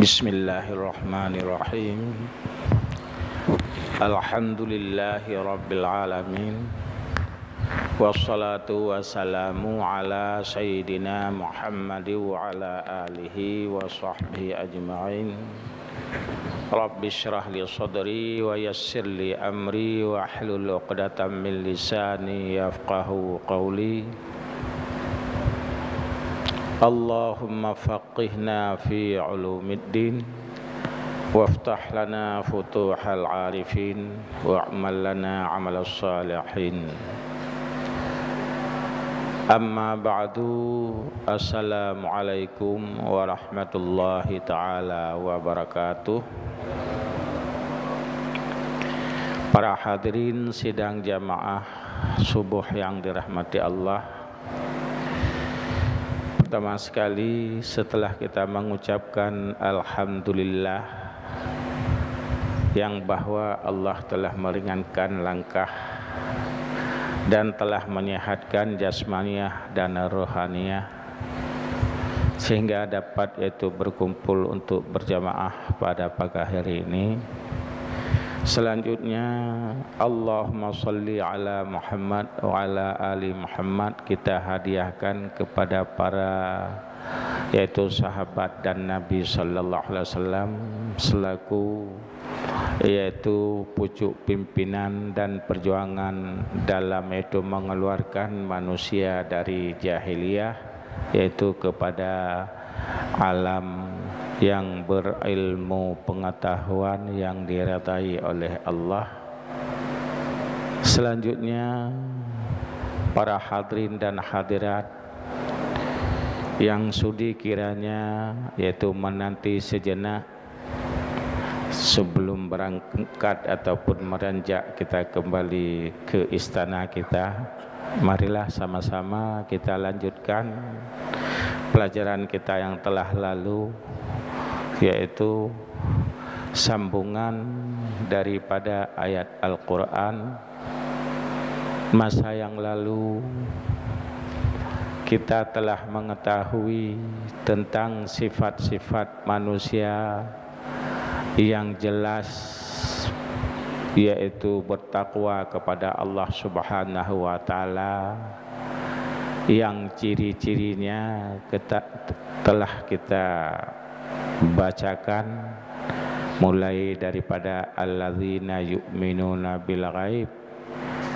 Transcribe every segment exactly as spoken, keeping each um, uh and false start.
Bismillahirrahmanirrahim. Alhamdulillahirabbil alamin. Wassalatu wassalamu ala sayyidina Muhammad wa ala alihi wa sahbihi ajma'in. Rabbi shrah li sadri wa yassir li amri wahlul 'uqdatam min lisani yafqahu qawli. Allahumma faqihna fi ulumiddin, waftah lana futuhal arifin, wa'mal lana amalas salihin. Amma ba'du, assalamualaikum warahmatullahi taala wabarakatuh. Para hadirin sidang jamaah subuh yang dirahmati Allah, pertama sekali, setelah kita mengucapkan alhamdulillah yang bahwa Allah telah meringankan langkah dan telah menyehatkan jasmaniah dan rohaniah, sehingga dapat yaitu berkumpul untuk berjamaah pada pagi hari ini. Selanjutnya, Allahumma salli ala Muhammad wa ala ali Muhammad kita hadiahkan kepada para, yaitu sahabat dan Nabi sallallahu alaihi wasallam selaku, yaitu pucuk pimpinan dan perjuangan dalam, yaitu mengeluarkan manusia dari jahiliyah, yaitu kepada alam yang berilmu pengetahuan yang diridai oleh Allah. Selanjutnya, para hadirin dan hadirat yang sudi kiranya yaitu menanti sejenak sebelum berangkat ataupun meranjak kita kembali ke istana kita, marilah sama-sama kita lanjutkan pelajaran kita yang telah lalu, yaitu sambungan daripada ayat Al-Quran. Masa yang lalu, kita telah mengetahui tentang sifat-sifat manusia yang jelas, yaitu bertakwa kepada Allah Subhanahu wa Ta'ala, yang ciri-cirinya kita, telah kita bacakan, mulai daripada alladzina yu'minuna bil ghaib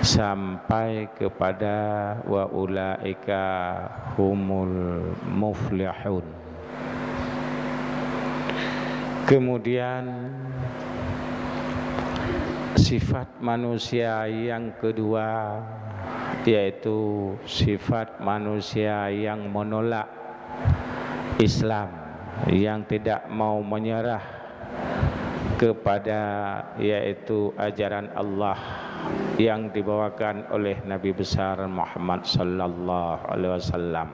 sampai kepada wa ulaika humul muflihun. Kemudian, sifat manusia yang kedua, yaitu sifat manusia yang menolak Islam, yang tidak mau menyerah kepada, yaitu ajaran Allah yang dibawakan oleh Nabi besar Muhammad sallallahu alaihi wasallam,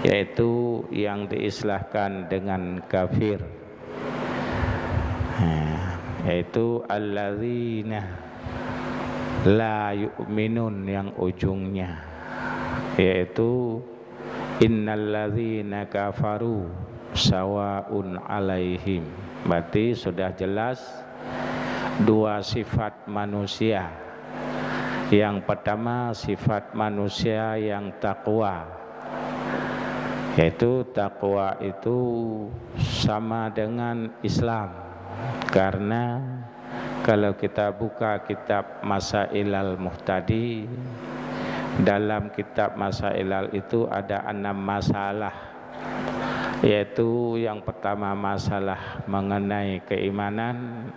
yaitu yang diistilahkan dengan kafir. Ha, yaitu alladzina la yu'minun, yang ujungnya yaitu innalladzina kafaru sawaun alaihim. Berarti sudah jelas dua sifat manusia. Yang pertama, sifat manusia yang takwa, yaitu takwa itu sama dengan Islam. Karena kalau kita buka kitab Masailal Muhtadi, dalam kitab Masailal itu ada enam masalah, yaitu yang pertama masalah mengenai keimanan,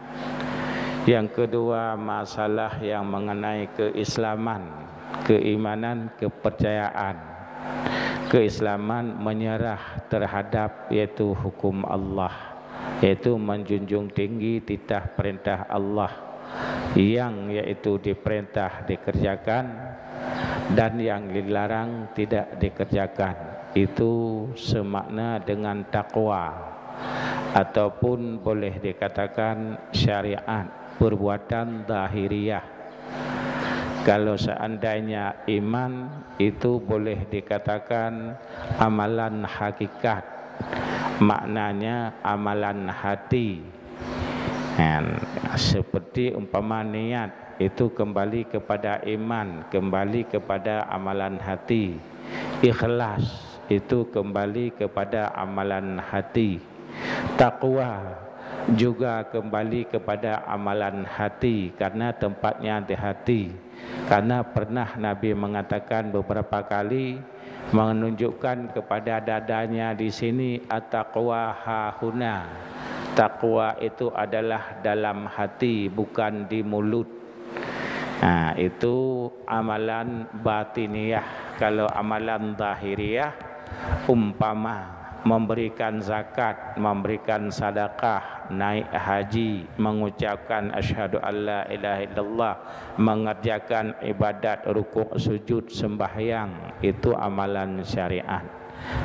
yang kedua masalah yang mengenai keislaman, keimanan, kepercayaan. Keislaman menyerah terhadap, yaitu hukum Allah, yaitu menjunjung tinggi titah perintah Allah, yang yaitu diperintah dikerjakan dan yang dilarang tidak dikerjakan. Itu semakna dengan takwa, ataupun boleh dikatakan syariat, perbuatan zahiriah. Kalau seandainya iman, itu boleh dikatakan amalan hakikat, maknanya amalan hati. Kan, seperti umpama niat itu kembali kepada iman, kembali kepada amalan hati. Ikhlas itu kembali kepada amalan hati. Takwa juga kembali kepada amalan hati, karena tempatnya di hati. Karena pernah Nabi mengatakan beberapa kali, menunjukkan kepada dadanya di sini, "At-taqwa hahuna." Takwa itu adalah dalam hati, bukan di mulut. Nah, itu amalan batiniah. Kalau amalan zahiriah, umpama memberikan zakat, memberikan sadakah, naik haji, mengucapkan asyhadu alla ilaha illallah, mengerjakan ibadat rukuk sujud sembahyang, itu amalan syariat.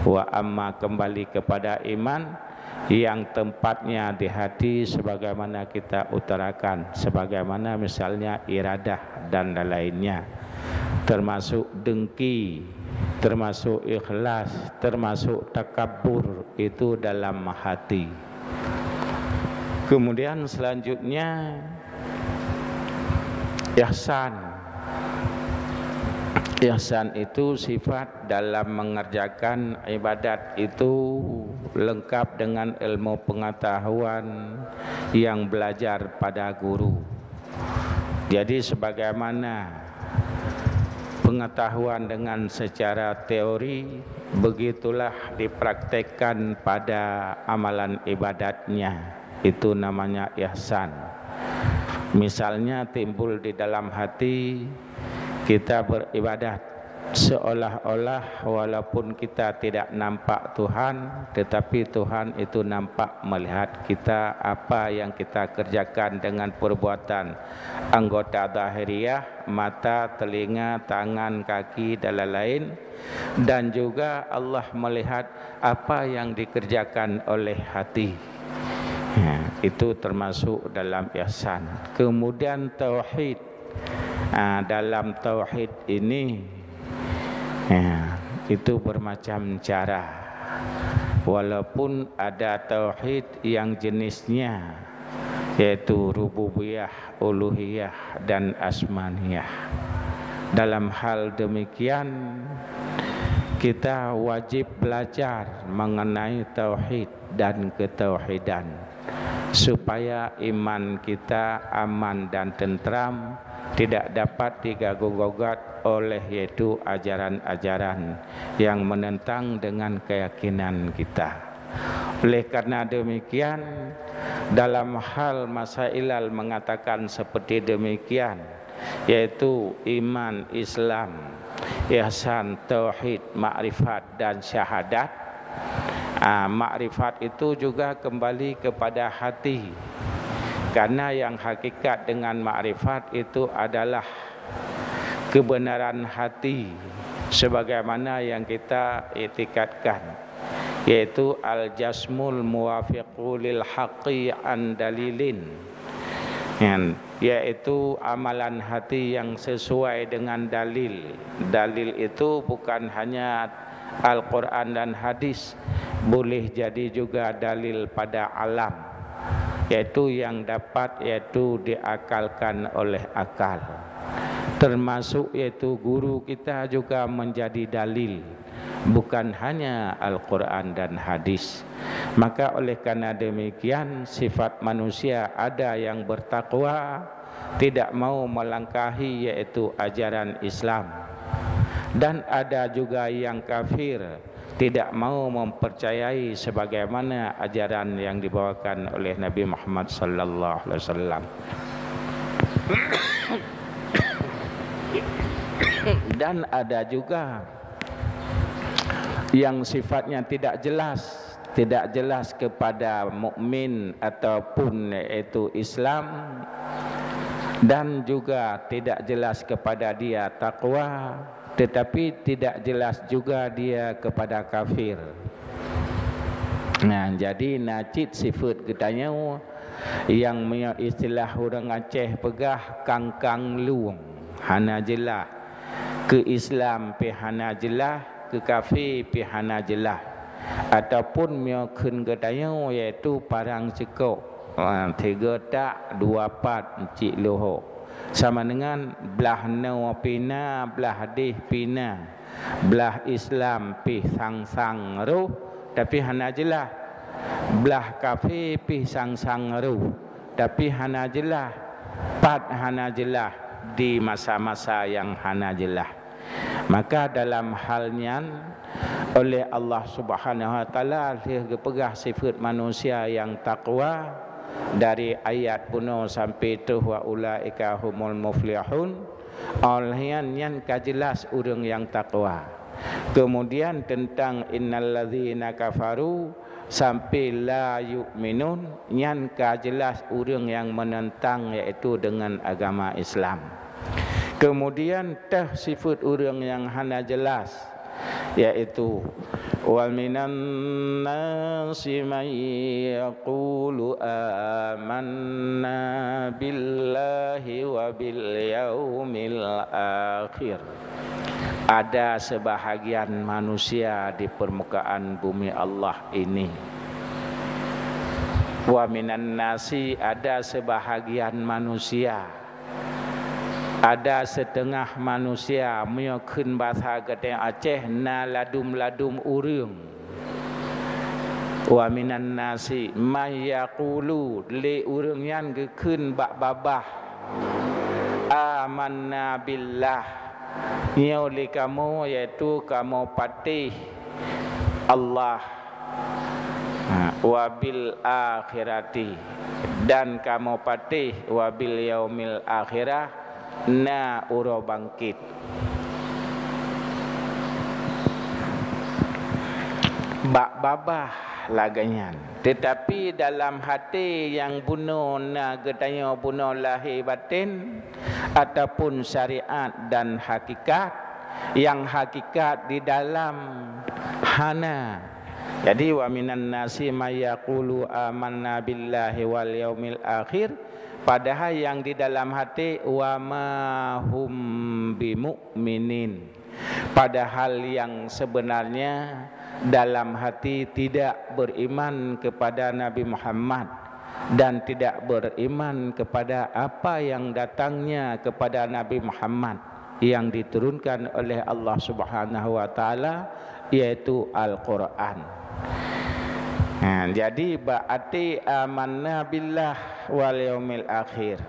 Wa amma kembali kepada iman, yang tempatnya di hati sebagaimana kita utarakan, sebagaimana misalnya iradah dan lain-lainnya, termasuk dengki, termasuk ikhlas, termasuk takabur, itu dalam hati. Kemudian selanjutnya ihsan. Ihsan itu sifat dalam mengerjakan ibadat itu lengkap dengan ilmu pengetahuan yang belajar pada guru. Jadi, sebagaimana pengetahuan dengan secara teori, begitulah dipraktekkan pada amalan ibadatnya. Itu namanya ihsan. Misalnya, timbul di dalam hati, kita beribadat seolah-olah walaupun kita tidak nampak Tuhan, tetapi Tuhan itu nampak melihat kita, apa yang kita kerjakan dengan perbuatan anggota zahiriah, mata, telinga, tangan, kaki, dan lain-lain. Dan juga Allah melihat apa yang dikerjakan oleh hati. Ya, itu termasuk dalam ihsan. Kemudian tauhid. Ah, dalam tauhid ini, ya, itu bermacam cara. Walaupun ada tauhid yang jenisnya, yaitu rububiyah, uluhiyah, dan asmaniyah. Dalam hal demikian, kita wajib belajar mengenai tauhid dan ketauhidan, supaya iman kita aman dan tentram, tidak dapat diganggu-gugat oleh yaitu ajaran-ajaran yang menentang dengan keyakinan kita. Oleh karena demikian, dalam hal masailal mengatakan seperti demikian, yaitu iman, Islam, ihsan, tauhid, makrifat, dan syahadat. Ah, makrifat itu juga kembali kepada hati. Karena yang hakikat dengan makrifat itu adalah kebenaran hati sebagaimana yang kita iktikadkan, yaitu al-jazmul muwafiqu lil haqqi an dalilin. Kan, yaitu amalan hati yang sesuai dengan dalil. Dalil itu bukan hanya Al-Quran dan hadis, boleh jadi juga dalil pada alam, yaitu yang dapat, yaitu diakalkan oleh akal. Termasuk yaitu guru kita juga menjadi dalil, bukan hanya Al-Quran dan hadis. Maka oleh karena demikian, sifat manusia ada yang bertakwa, tidak mau melangkahi yaitu ajaran Islam, dan ada juga yang kafir, tidak mau mempercayai sebagaimana ajaran yang dibawakan oleh Nabi Muhammad sallallahu alaihi wasallam. Dan ada juga yang sifatnya tidak jelas, tidak jelas kepada mukmin ataupun yaitu Islam, dan juga tidak jelas kepada dia takwa, tetapi tidak jelas juga dia kepada kafir. Nah, jadi na cit sifat geutanyoe nyang meunyoe istilah ureuëng Aceh peugah kangkang lueng, hana jeulaih. Keu Islam pih hana jeulaih, keu kafé pih hana jeulaih. Ataupun meunyoe kheun geutanyoe, yaitu parang sikok, ha, tiga tak, dua pat, cit luhok. Sama dengan blah noe pih na, blah deh pih na, blah Islam pih sang-sang roh, tapi hana jeulaih. Blah kafé pih sang-sang roh, tapi hana jeulaih, pat hana jeulaih di masa-masa nyang hana jeulaih. Maka dalam hal nyan, oleh Allah Subhanahu wa Taala lheueh geupeugah sifeuet manusia nyang takwa dari ayat bunoe sampai troh, "Wa ulaika humul muflihun." Oleh nyan, nyan ka jeulaih ureuëng nyang takwa. Kemudian teuntang "innalladzina kafaru" sampai "la yu'minun", nyan ka jeulaih ureuëng nyang meunentang, yaitu deungon agama Islam. Kemudian teuh sifeuet ureuëng nyang hana jeulaih, yaitu, "Wa minan nasi may yaqulu amanna billahi wa bil yaumil akhir." Ada sebahagian manusia di permukaan bumi Allah ini. Wa minan nasi, ada sebahagian manusia, ada setengah manusia, meunyoe kheun basa geutanyoe Aceh, na ladum-ladum ureuëng. Wa minan nasi may yaqulu, lé ureuëng nyan geukheun bak babah, "Amanna billah," nyoe lé kamoe, yaitu kamoe patéh Allah, ha, "wa bil akhirati," dan kamoe patéh "wa bil yaumil akhirah," na uroe bangkét. Bak babah lagée nyan, teutapi dalam até nyang bunoe na geutanyoe bunoe lahé batén, ataupun syariat dan hakikat, nyang hakikat di dalam hana. Jadi, "Wa minan nasi may yaqulu amanna billahi wal yaumil akhir," padahal nyang di dalam até, "wa ma hum bimu'minin." Padahal nyang sebenarnya dalam hati tidak beriman kepada Nabi Muhammad dan tidak beriman kepada apa yang datangnya kepada Nabi Muhammad, yang diturunkan oleh Allah Subhanahu wa Taala, yaitu Al-Quran. Ha, jadi, bak até "Amanna billah wal yaumil akhir."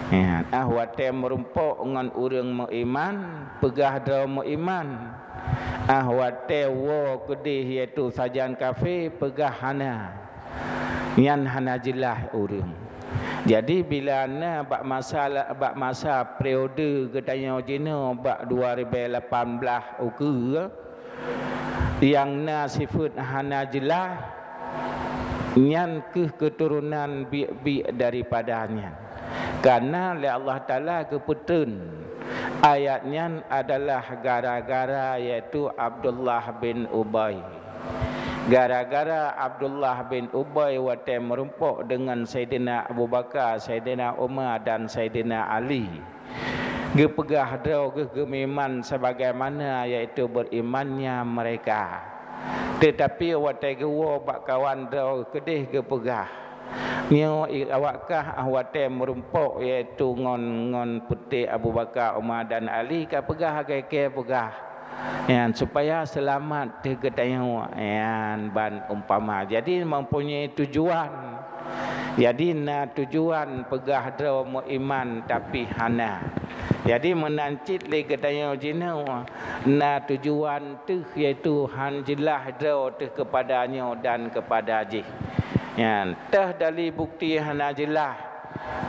Ya, ah watée meurumpok ngon ureuëng meuiman, peugah droe meuiman. Ah watée woe keudeh, yaitu sajan kafé, peugah hana. Nyan hana jeulaih ureuëng. Jadi, bila na bak masa la-, bak masa periode geutanyoe jinoe bak dua ribée lapan blaih ukeue, nyang na sifeuet hana jeulaih, nyan kheueh keuturonan biek-biek daripada nyan. Kareuna lé Allah Taala geupeutreun, ayat nyan adalah gara-gara, yaitu Abdullah bin Ubay. Gara-gara Abdullah bin Ubay watée meurumpok deungon Saidina Abu Bakar, Saidina Umar, dan Saidina Ali, geupeugah droe geuh geumeuiman sebagaimana, yaitu berimannya mereka. Teutapi watée geuwoe bak kawan droe keudeh, geupeugah, nyoe i-, awak kah, ah watée meurumpok, yaitu ngon, ngon putéh Abu Bakar, Umar, dan Ali, ka peugah lagée kée peugah. Nyan, supaya seulamat teuh geutanyoe, nyan ban umpama. Jadi, mempunyai tujuan. Jadi, na tujuan peugah droe meuiman, tapi hana. Jadi, meunan cit lé geutanyoe jinoe, na tujuan teuh, yaitu han jeulaih droe teuh keupada nyoe dan keupada jih. Nyan, teuh dali bukeuti hana jeulaih,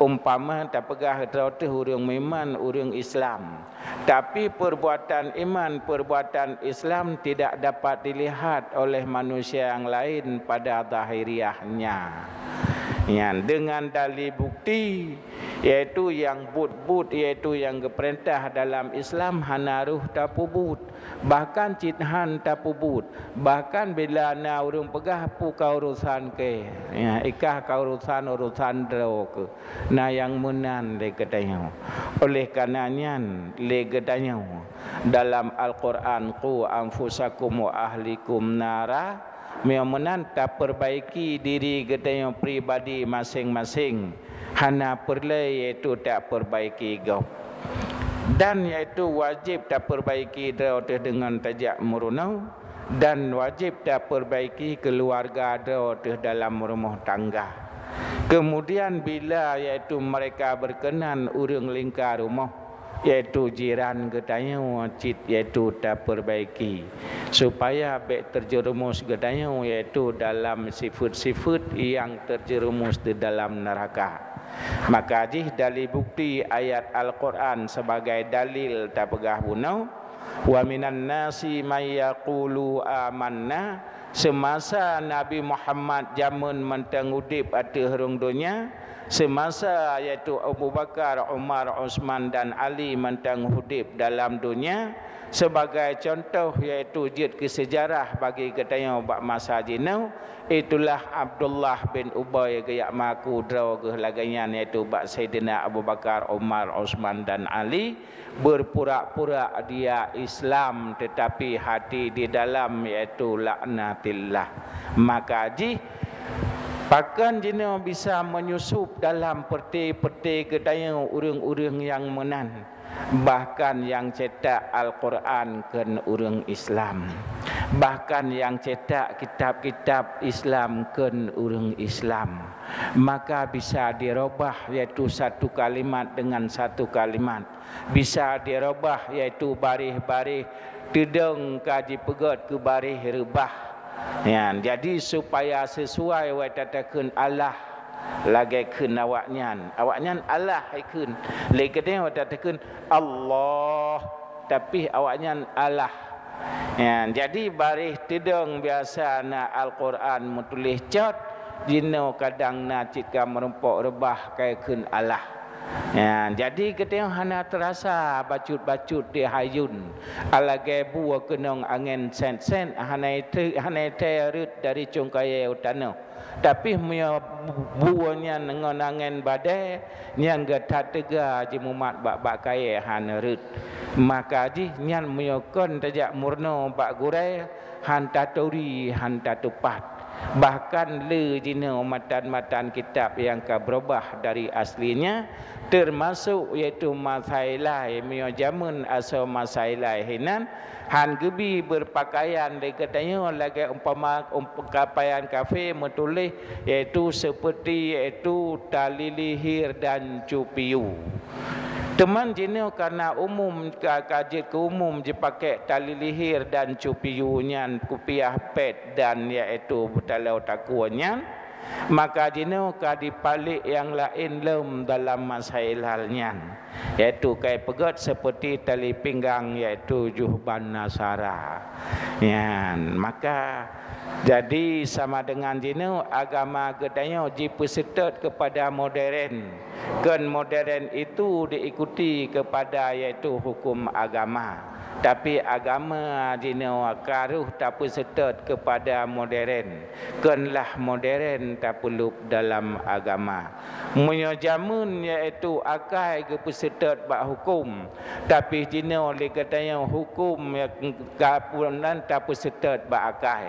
umpama tapeugah droe teuh ureuëng meuiman, ureuëng Islam. Tapi, perbuatan iman, perbuatan Islam tidak dapat dilihat oleh manusia yang lain pada zahiriahnya. Nyan deungon dali bukti, yaitu nyang buet-buet, yaitu nyang geupeurintah dalam Islam hana roh tapeubuet, bahkan cit han tapeubuet. Bahkan bila na ureuëng peugah, "Peue ka urosan kèe?" Ya, "Ikah ka urosan, urosan droe keuh." Na nyang meunan lé geutanyoe. Oleh karena nyan lé geutanyoe dalam Al-Quran, "Qu anfusakum wa ahlikum nara," meunyoe meunan tapeubaiki diri geutanyoe pribadi maséng-maséng, hana peureulée yaitu tapeubaiki gob. Dan yaitu wajéb tapeubaiki droe teuh deungon tajak meurunoe, dan wajéb tapeubaiki keuluwarga droe teuh dalam rumoh tangga. Keumudian bila yaitu meureka beukeunan ureuëng lingka rumoh, yaitu jiran geutanyoe cit yaitu tapeubaiki, supaya bék teujeurumus geutanyoe yaitu dalam sifeuet-sifeuet nyang teujeurumus di dalam neuraka. Maka jih dali bukti ayat Al-Quran sebagai dalil tapeugah bunoe, "Wa minan nasi may yaqulu amanna," seumasa Nabi Muhammad jameun mantong udeb ateueh rhueng donya, seumasa yaitu Abu Bakar, Umar, Utsman dan Ali mantong udeb dalam donya, sebagai contoh yaitu jeuet keu seujarah bagi geutanyoe bak masa jinoe, itulah Abdullah bin Ubay geujak meuaku droe geuh lagée nyan yaitu bak Saidina Abu Bakar, Umar, Utsman dan Ali, beurpura-pura dia Islam, teutapi hati di dalam yaitu laknatillah. Maka jih, pakon jinoe bisa menyusup dalam peureute-peureute geutanyoe ureuëng-ureuëng nyang meunan, bahkan nyang cetak Al-Quran kheun ureuëng Islam, bahkan nyang cetak kitab-kitab Islam kheun ureuëng Islam. Maka bisa dirobah yaitu satu kalimat dengan satu kalimat. Bisa dirobah, yaitu baréh-baréh teudong ka jipeugét keu baréh reubah. Nyan, jadi supaya sisuai watée takheun Allah lagée kheun awaknyan. Awaknyan Allah hai kheun. Lé geutanyoe watée takheun Allah, tapi awaknyan Allah. Nyan, jadi baréh teudong biasa na Al-Quran meutuléh cot, jinoe kadang na cit ka meurumpok reubah kai kheun Allah. Ya, jadi geutanyoe hana teurasa bacut-bacut di hayun, alagée bue keunong angén sét-sét, hana ite-, hana itée rhët dari cungkayée u tanoh. Tapi meunyoe bue nyan ngon angén badée, nyan geuh that teuga jimumat bak-bak kayée hana rhët. Maka jih nyan meunyoe kon tajak meurunoe bak gurée, han taturi, han tatupat. Bahkan le jinoe matan-matan kitab nyang ka beurubah dari aslinya, teumasok yaitu Masailai, meunyoe jameun asoe Masailai hinan, han geubi beurpakaian lé geutanyoe lagée umpama um-, pakaian kafé meutuléh, yaitu seperti yaitu tali lihir dan cupiu. Teuma jinoe karna umum ka, ka jeuet keu umum jipakék tali lihir dan cupiu nyan, kupiah pet dan yaitu beutaloe takue nyan, maka jinoe ka dipalek nyang laén lom dalam Masailai nyan, yaitu kai peugét seperti tali pinggang, yaitu juhban nasara. Nyan, maka jadi sama dengan jinoe agama geutanyoe jipeuseutôt keupada modern. Kon modern itu diikuti kepada yaitu hukum agama. Tapi agama jinoe ka rhoh tapeuseutôt kepada modern. Konlah modern tapeulop dalam agama. Meunyoe jameun yaitu akai geupeuseutôt bak hukum, tapi jinoe lé geutanyoe hukum nyang ka pun nan tapeuseutôt bak akai.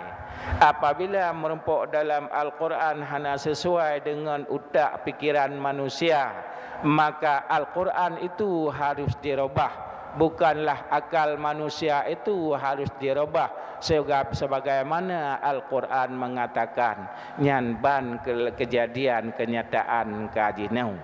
Apabila meurumpok dalam Al-Quran hana sesuai dengan utak pikiran manusia, maka Al-Quran itu harus dirubah. Bukanlah akal manusia itu harus dirubah, sehingga sebagaimana Al-Quran mengatakan, nyan ban ke-, kejadian kenyataan ka jinoe.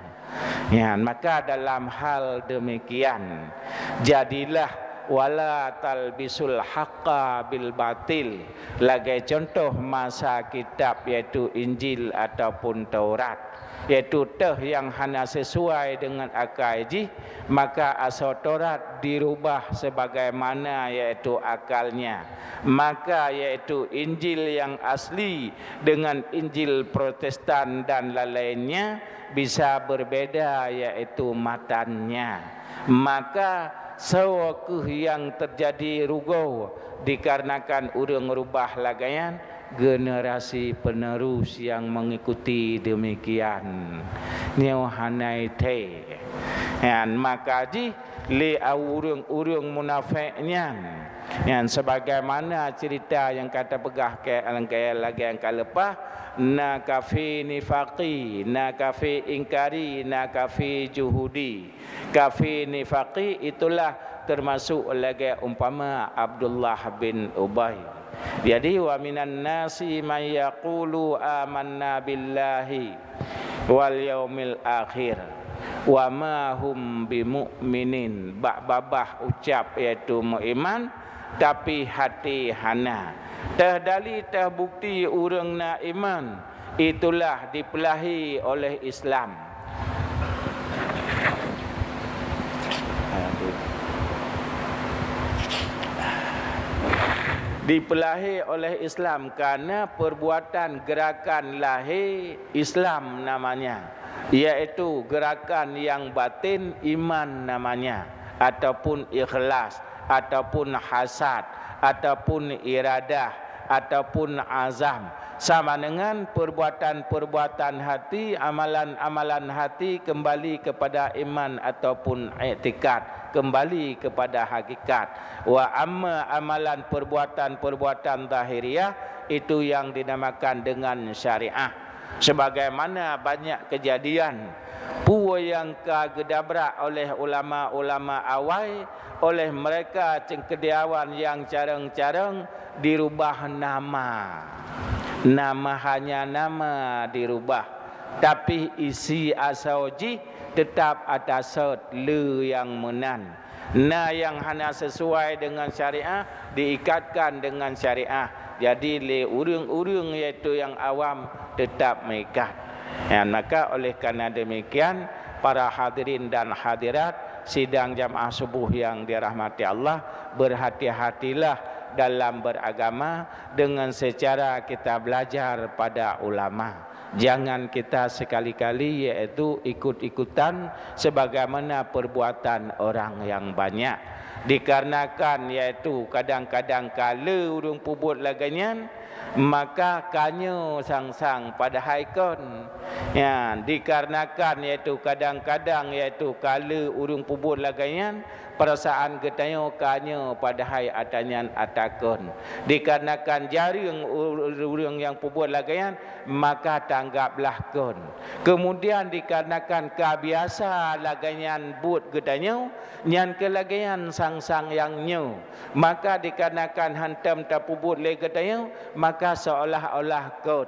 Nyan, maka dalam hal demikian, jadilah "Wala talbisul haqqa bil batil." Lagée contoh masa kitab, yaitu Injil ataupun Taurat, yaitu teuh nyang hana sesuai dengan akai jih, maka asoe Taurat dirubah sebagaimana yaitu akalnya. Maka yaitu Injil yang asli dengan Injil Protestan dan lain-lainnya bisa berbeda, yaitu matannya. Maka soe kheueh nyang teujadi rugoe dikarenakan ureuëng rubah lagée nyan? Generasi penerus nyang mengikuti demikian. Nyoe hana thée. Nyan maka jih lé ureuëng-ureuëng munafék nyan. Nyan sebagaimana cerita nyang ka teupeugah keu lagée nyang ka leupah, na kafé nifaqi, na kafé ingkari, na kafé juhudi. Kafé nifaqi itulah termasuk lagée umpama Abdullah bin Ubay. Jadi, "Wa minan nasi may yaqulu amanna billahi wal yaumil akhir, wa ma hum bimu'minin." Bak babah ucap, yaitu meuiman, tapi hati hana. Teuh dali, teuh bukti ureuëng na iman, itulah dipeulahi oleh Islam. Dipeulahi oleh Islam karena perbuatan gerakan lahé Islam namanya, yaitu gerakan yang batin iman namanya, ataupun ikhlas, ataupun hasad, ataupun iradah, ataupun azam. Sama dengan perbuatan-perbuatan hati, amalan-amalan hati kembali kepada iman ataupun iktikad, kembali kepada hakikat. Wa amma amalan perbuatan-perbuatan zahiriah, itu yang dinamakan dengan syariah. Sebagaimana banyak kejadian peue nyang ka geudabrak oleh ulama-ulama awai, oleh mereka ceungkeudiawan nyang carông-carông dirubah nama. Nama, hanya nama dirubah, tapi isi asoe jih teutap ataseut le nyang meunan. Na nyang hana sesuai dengan syariah, diikatkan dengan syariah. Jadi, lé ureuëng-ureuëng, yaitu nyang awam, teutap meuikat. Nyan maka oleh karena demikian, para hadirin dan hadirat sidang jamaah subuh yang dirahmati Allah, berhati-hatilah dalam beragama dengan secara kita belajar pada ulama. Jangan kita sekali-kali, yaitu ikut-ikutan sebagaimana perbuatan orang yang banyak. Dikarenakan, yaitu kadang-kadang ka le ureuëng peubuet lagée nyan, maka ka nyoe sang-sang padahai kon. Ya, dikarenakan, yaitu kadang-kadang, yaitu ka le ureuëng peubuet lagée nyan, perasaan geutanyoe ka nyoe padahai ata nyan ata kon. Dikarenakan jareueng ureuëng nyang peubuet lagée nyan, maka tanggaplah kon. Kemudian dikarenakan ka biasa lagée nyan buet geutanyoe, nyan keuh lagée nyan sang-sang nyang nyoe. Maka dikarenakan hantom tapeubuet lé geutanyoe, maka seolah-olah kon.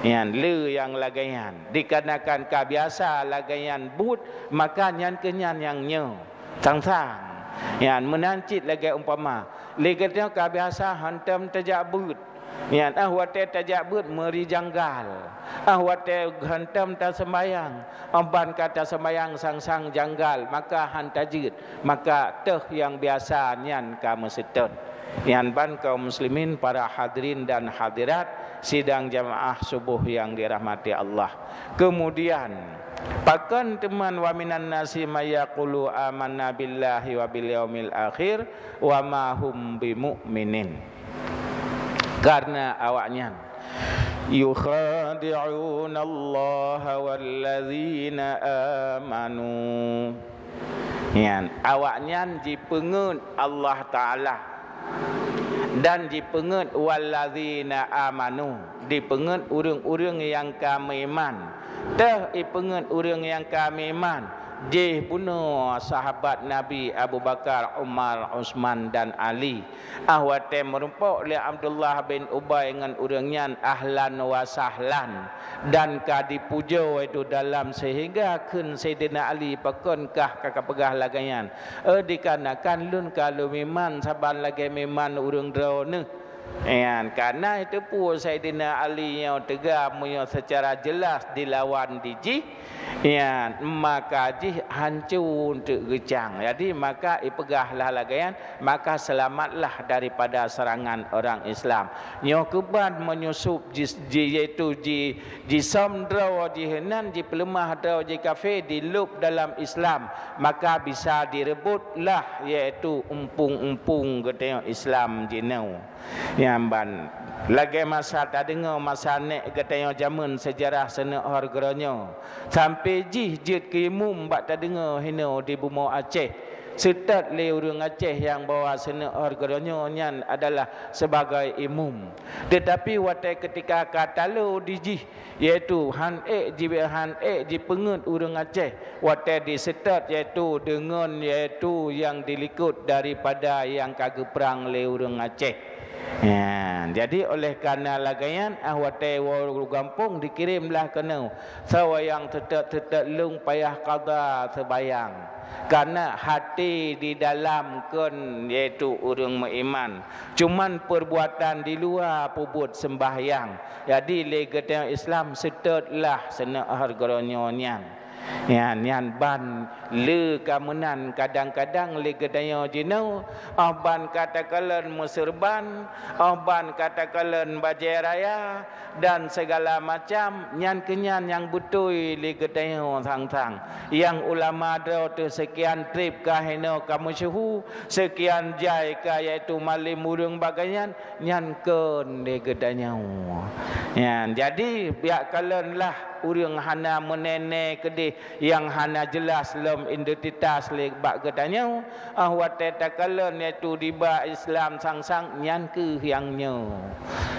Nyan le nyang lagée nyan. Dikarenakan ka biasa lagée nyan buet, maka nyan keuh nyan nyang nyoe. Sang-sang. Nyan meunan cit lagée umpama, lé geutanyoe ka biasa hantom tajak beuet. Nyan, ah, watée tajak beuet meuri janggal. Ah, watée hantom taseumbayang, ah, ban ka taseumbayang sang-sang janggal, maka han tajeuet. Maka teuh nyang biasa nyan ka meuseutôt. Nyan ban kaum muslimin, para hadirin dan hadirat sidang jamaah subuh yang dirahmati Allah. Kemudian, pakon teuma, "Wa minan nasi may yaqulu amanna billahi wa bil yaumil akhir wa ma hum bimu'minin." Karena awaknyan, "Yukhadi'unallaha walladzina amanu." Nyan, awaknyan jipeungeut Allah Taala dan jipeungeut walladzina amanu, dipeungeut ureuëng-ureuëng nyang ka meuiman. Teuh ipeungeut ureuëng nyang ka meuiman, jih bunoe sahabat Nabi Abu Bakar, Umar, Utsman dan Ali. Ah watée meurumpok lé Abdullah bin Ubay ngon ureuëng nyan ahlan wa sahlan, dan ka dipujoe itu dalam, sehingga kheun Saidina Ali, "Pakon kah ka, ka peugah lagée nyan? Eh, dikarenakan lôn ka lôn meuiman saban lagée meuiman ureuëng droeneuh." Nyan, karena itu peue Saidina Ali nyoe teuga meunyoe secara jelas dilawan di jih, nyan, maka jih hanco teuk geucang. Jadi, maka ipeugah lah lagée nyan, maka selamatlah daripada serangan orang Islam. Nyoe keuban menyusup ji-, ji-, yaitu ji-, jisöm droe jih nan, jipeuleumah droe jih kafé, dilôb dalam Islam, maka bisa direubot lah, yaitu umpung-umpung geutanyoe Islam jinoe. Nyan ban, lagée masa tadeungoe masa nék geutanyoe jameun seujarah seuneuk hor geuronyoe, sampai jih jeuet keu imum bak tadeungoe hinoe di bumoe Aceh. Seutôt lé ureuëng Aceh nyang bahwa seuneuk hor geuronyoe nyan adalah sebagai imum. Teutapi watée keutika ka talo di jih, yaitu han ék ji-, han ék jipeungeut ureuëng Aceh watée diseutôt, yaitu deungon, yaitu nyang dilikot daripada nyang ka geuprang lé ureuëng Aceh. Nyan, jadi oleh karena lagée nyan, ah watée woe u gampông dikirém lah keunoe, soe nyang seutôt-seutôt lôn payah qadha seubayang. Karena hati di dalam kon, yaitu ureuëng meuiman, cuman perbuatan di luwa peubuet sembahyang. Jadi lé geutanyoe Islam seutôt lah seuneuk hor geuronyoe nyan. Nyan, nyan ban lé ka meunan kadang-kadang lé geutanyoe jinoe, oh ban ka takalon meuseureuban, oh ban ka takalon bajée raya, dan segala macam, nyan keuh nyan nyang beutôi lé geutanyoe sang-sang. Nyang ulama droe teuh seukian treb ka hinoe ka meusyeuhu, seukian jai ka, yaitu malem ureuëng bagaih nyan, nyan kon lé geutanyoe. Nyan, jadi, biak kalon lah ureuëng hana meunene keudeh nyang hana jelas lom identitas lé bak geutanyoe, ah watée takalon, yaitu diba Islam sang-sang, nyan keuh nyang nyoe.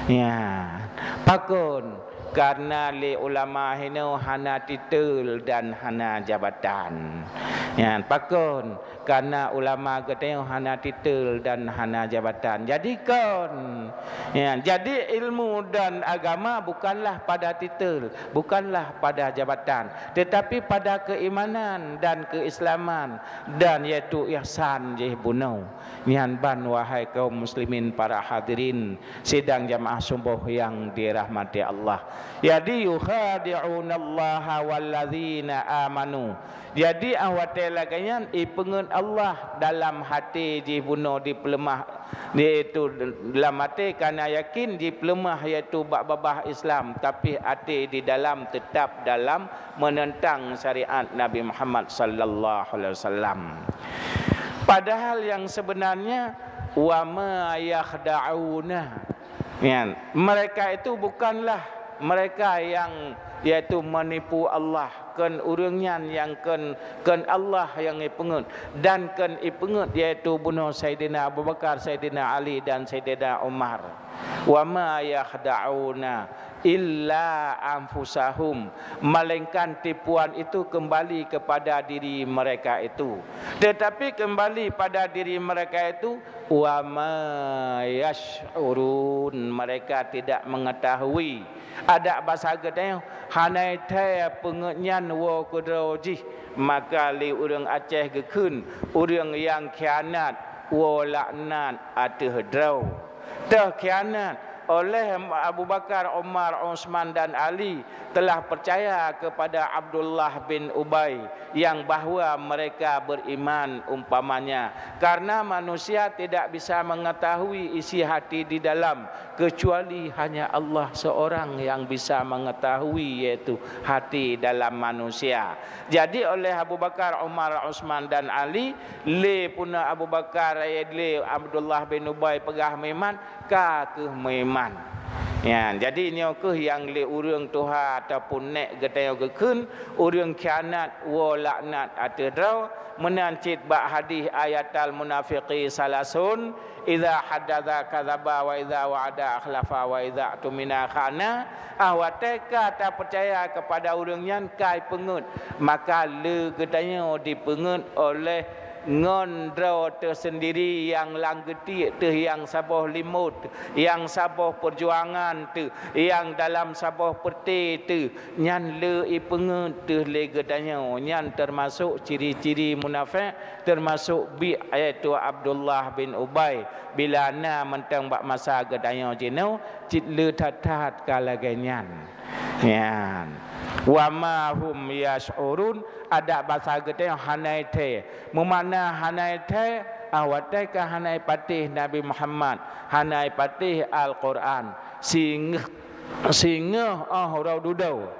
Nyan, pakon? Karena lé ulama hinoe hana titel dan hana jabatan. Nyan, pakon? Karena ulama geutanyoe hana titel dan hana jabatan. Jadi kon, ya, jadi ilmu dan agama bukanlah pada titel, bukanlah pada jabatan, tetapi pada keimanan dan keislaman, dan yaitu ihsan jih bunoe. Nyan ban, wahai kaum muslimin, para hadirin sidang jamaah suboh yang dirahmati Allah. Jadi, "Yukhadi'unallaha walladzina amanu." Jadi, ah watée lagée nyan, ipeungeut Allah dalam até jih bunoe dipeuleumah, yaitu dalam até kana yakin jipeuleumah, yaitu bak babah Islam, tapi até di dalam teutap dalam meunentang syariat Nabi Muhammad sallallahu alaihi wasallam. Padahal yang sebenarnya, wa ma yakhda'una. Nyan, mereka itu bukanlah mereka yang, yaitu menipu Allah, kon ureuëng nyan nyang kon, kon Allah nyang ipeungeut, dan kon ipeungeut, yaitu bunoe Saidina Abu Bakar, Saidina Ali, dan Saidina Umar. Wa ma yakhda'una illa anfusahum, melainkan tipuan itu kembali kepada diri mereka itu. Tetapi kembali pada diri mereka itu, wa ma yash'urun, mereka tidak mengetahui. Adak basa geutanyoe, hana thée peungeut nyan woe keudroe jih, maka lé ureuëng Aceh geukheun, ureuëng nyang khianat, woe laknat ateueh droe. Teuh khianat oleh Abu Bakar, Umar, Utsman dan Ali telah percaya kepada Abdullah bin Ubay yang bahwa mereka beriman umpamanya, karena manusia tidak bisa mengetahui isi hati di dalam kecuali hanya Allah seorang yang bisa mengetahui, yaitu hati dalam manusia. Jadi oleh Abu Bakar, Umar, Utsman dan Ali, lé puna Abu Bakar, lé Abdullah bin Ubay peugah meuiman, ka keuh meuiman. Nyan, jadi nyoe kheueh nyang lé ureuëng tuha ataupun nék geutanyoe geukheun, ureuëng khianat woe laknat ateueh droe, meunan cit bak hadih ayatal munafiqi salasun, "Idza haddatsa kadzaba wa idza wa'ada akhlafa wa idza tumina khana." Ah, watée ka tapeucaya keupada ureuëng nyan kai peungeuet, maka le geutanyoe dipeungeuet oleh ngon droe teuh seundiri nyang lam geutiek teuh, nyang saboh limot, nyang saboh peujuangan teuh, nyang dalam saboh peuté teuh, nyan le ipeungeuet teuh lé geutanyoe. Nyan teumasok ciri-ciri munafék, teumasok biek, yaitu Abdullah bin Ubay. Bila na mantong bak masa geutanyoe jinoe, cit le that-that ka lagée nyan. Nyan. "Wa ma hum yash'urun," adak basa geutanyoe hana thée. Meumakna hana thée, ah, watée ka hana patéh Nabi Muhammad, hana patéh Al-Qur'an, singoh, singoh óh uroe dudoe.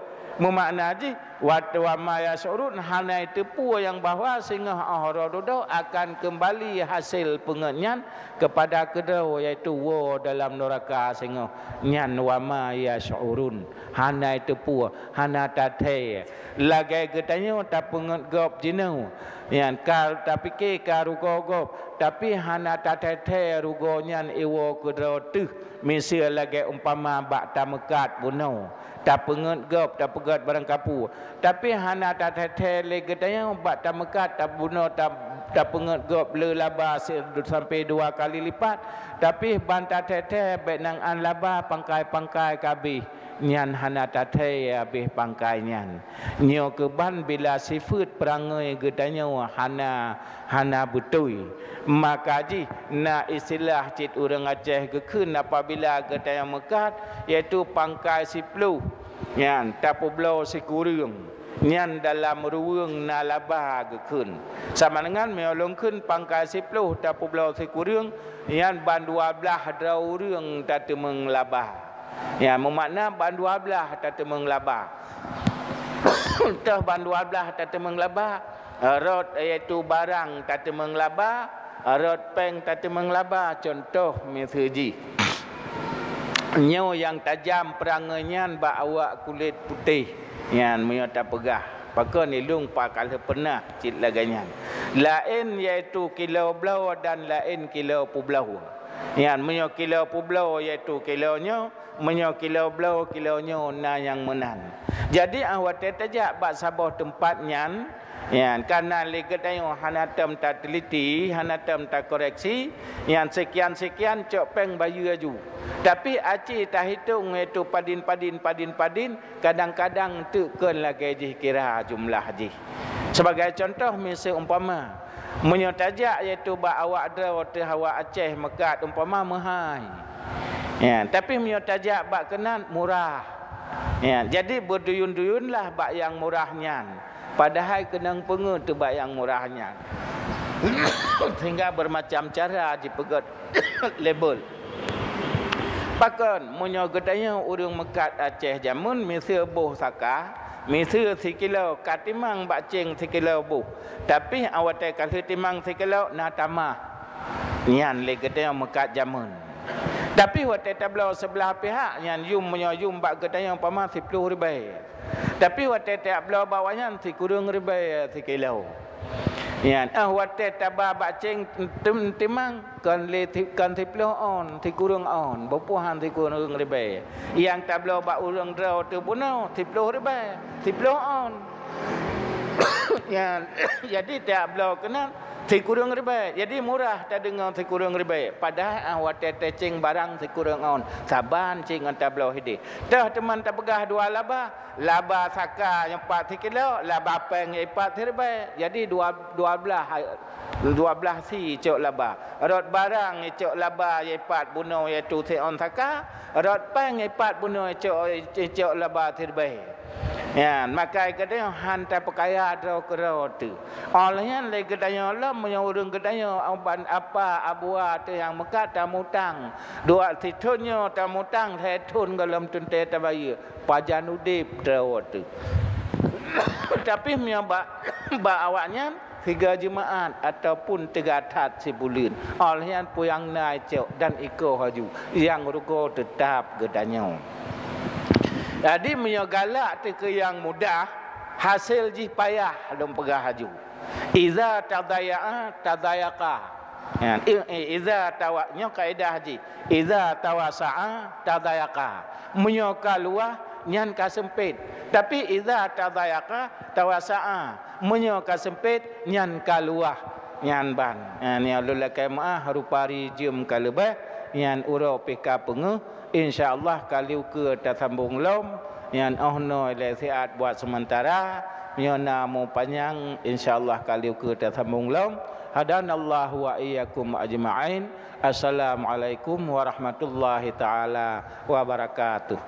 Meumakna jih, wat-, "Wa ma yash'urun," hana teupeue nyang bahwa singoh óh uroe dudoe akan keumbali hasé peungeuet nyan keupada keudroe, yaitu woe dalam nuraka singoh. Nyan "wa ma yash'urun." Hana teupeue, hana tathée. Lagée geutanyoe tapeungeuet gob jinoe, nyan ka tapike ka rugoe gob, tapi hana tathée-thée rugoe nyan iwoe keudroe teuh. Miseue lagée umpama bak tameukat bunoe, tapeungeuet gob, tapeugét barang kapeue, tapi hana tathée-thée lé geutanyoe bak tameukat, tabunoe, ta-, tapeungeuet gob le laba se-, sampoe dua kali lipat, tapi ban tathée-thée bék nan an laba, pangkai-pangkai ka abéh. Nyan hana tathée abéh pangkai nyan. Nyoe keuban bila sifeuet peurangui geutanyoe hana, hana beutôi. Maka jih na istilah cit ureuëng Aceh geukheun apabila geutanyoe meukat, yaitu pangkai siploh. Nyan tapeubloe sikureueng. Nyan dalam ruweueng na laba geukheun. Sama dengan meunyoe lôn kheun pangkai siploh tapeubloe sikureueng, nyan ban dua blaih droe ureuëng tateumeung laba. Nyan meumakna ban dua blaih tateumeung laba. Toh ban dua blaih tateumeung laba, rot, yaitu barang tateumeung laba, rot péng tateumeung laba, cuntoh miseue jih. Nyoe nyang tajam peurangui nyan bak awak kulét putéh nyan meunyoe tapeugah, pakon ilung pa ka lheueh peunah cit lagée nyan. Laén yaitu kilo bloe dan laén kilo peubloe. Nyan meunyoe kilo peubloe yaitu kilo nyoe, meunyoe kilo bloe kilo nyoe na nyang meunan. Jadi, ah, watée tajak bak saboh teumpat nyan, nyan kana lé geutanyoe hana tom tateliti, hana tom takoreksi, nyan sikian-sikian cok péng bayeue aju. Tapi aci tahitong yaitu padin-padin, padin-padin, kadang-kadang teuk kon lagée jih kira jumlah jih. Sebagai contoh, miseue umpama, meunyoe tajak yaitu bak awak droe teuh awak Aceh meukat umpama meuhai. Ya, tapi meunyoe tajak bak keunan murah. Ya, jadi beuduyun-duyunlah bak nyang murah nyan. Padahai keunong peungeuet teuh bak nyang murah nyan. Sehingga bermacam cara jipeugét label. Pakon, meunyoe geutanyoe ureuëng meukat Aceh jameun miseue boh saka, miseue sikilo ka timang bak céng sikilo boh. Tapi awai watée ka lheueh timang sikilo na tamah. Nyan lé geutanyoe meukat jameun. Tapi watée tabloe seublah pihak, nyan yum meunyoe yum bak geutanyoe umpama siploh ribée. Tapi watée tajak bloe bak awaknyan sikureueng ribée sikilo. Nyan, ah, watée taba bak céng tem-, timang, kon lé ti-, kon siploh ôn, sikureueng ôn, beupuhan sikureueng ribée. Nyang tabloe bak ureuëng droe teuh bunoe, siploh ribée, siploh ôn. Nyan, jadi tajak bloe keunan, sikureueng ribée. Jadi murah tadeungoe sikureueng ribée. Padahai, ah, watée tacéng barang sikureueng ôn, saban céng ngon tabloe hideh. Toh teuma tapeugah dua laba, laba saka nyang pat sikilo, laba péng nyang pat siribée. Jadi dua, dua blaih, dua blaih sie cok laba. Rot barang nyang cok laba nyang pat bunoe yaitu siôn saka, rot péng nyang pat bunoe cok, cok laba siribée. Nyan, maka geutanyoe han tapeukaya droe keudroe teuh. Óh lheueh nyan lé geutanyoe lom meunyoe ureuëng geutanyoe ban apa abua teuh nyang meukat tamutang. Dua sithon nyoe tamutang, lhée thon gohlom teuntée tabayeue. Pajan udeb droe teuh. Tapi meunyoe bak, bak awaknyan, Sigoe jeumaat ataupun teuga that sibuleuen. Óh lheueh nyan puyang na cok dan iko haju, nyang rugoe teutab geutanyoe. Jadi meunyoe galak teuh keu nyang mudah, hasé jih payah lôn peugah haju. Iza tadaya'a tadayaqa. Nyan, i-, i-, iza tawa-, nyoe kaedah jih. Iza tawasa'a tadayaqa. Meunyoe ka luwah, nyan ka seumpét. Tapi iza tadayaqa tawasa'a. Meunyoe ka seumpét, nyan ka luwah. Nyan ban. Nyan nyang lôn lakée meu'ah, rupa rijeuem ka leubeh, nyan uroe pih ka peungeuh. Insya Allah kali ukeue tasambong lom. Nyan óh noe lé siat buat seumeuntara. Meunyoe na mupanyang, insya Allah kali ukeue tasambong lom. Hadanallahu wa iyyakum ajma'in. Assalamualaikum warahmatullahi taala wabarakatuh.